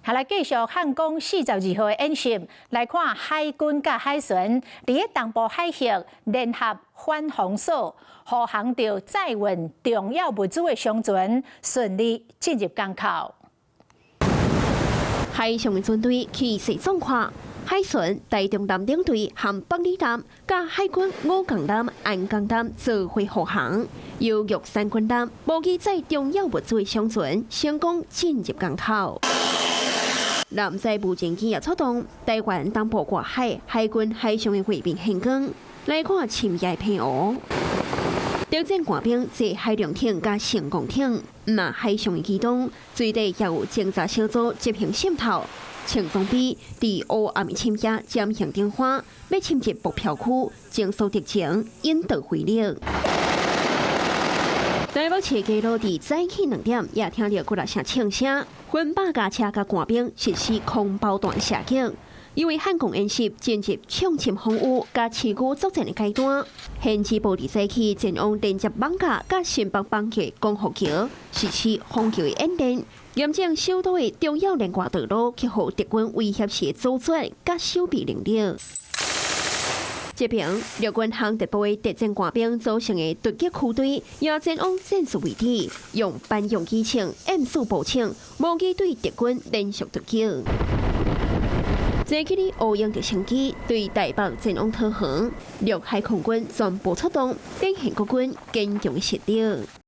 下來繼續漢光42號的演習，來看海軍佮海巡佇咧東部海域聯合反封鎖，護航著載運重要物資的商船順利進入港口。海上的船隊氣勢壯闊，海巡台中艦領隊和北里艦、佮海軍武岡艦、安江艦做伙護航，由玉山軍艦無機載重要物資的商船成功進入港口。艦載無人機也出動，台灣東部外海海軍海上的畫面現光，來看深夜澎湖。作戰官兵坐海龍艇佮成功艇，嘛海上的機動，水底也有偵察小組執行滲透。輕裝備佇烏暗深夜潛行燈花，欲侵入目標區，偵搜敵情，引導火力。台北市街路佇早起2點，也聽著幾若聲槍聲，分百架車佮官兵實施空包彈射擊。因為漢光演習進入搶侵防禦佮持久作戰的階段，現時部佇早起前往連接艋舺佮新北邦的光復橋實施封橋的演練，嚴正首都的重要連貫道路，克服敵軍威脅時的阻絕佮守備能力。這邊陸軍航特部的特戰官兵組成的突擊區隊，也前往戰術位置，用班用機槍、M4步槍，模擬對敵軍連續突擊。坐起的烏鷹直升機對台北前往桃園，陸海空軍全部出動，展現國軍堅強的實力。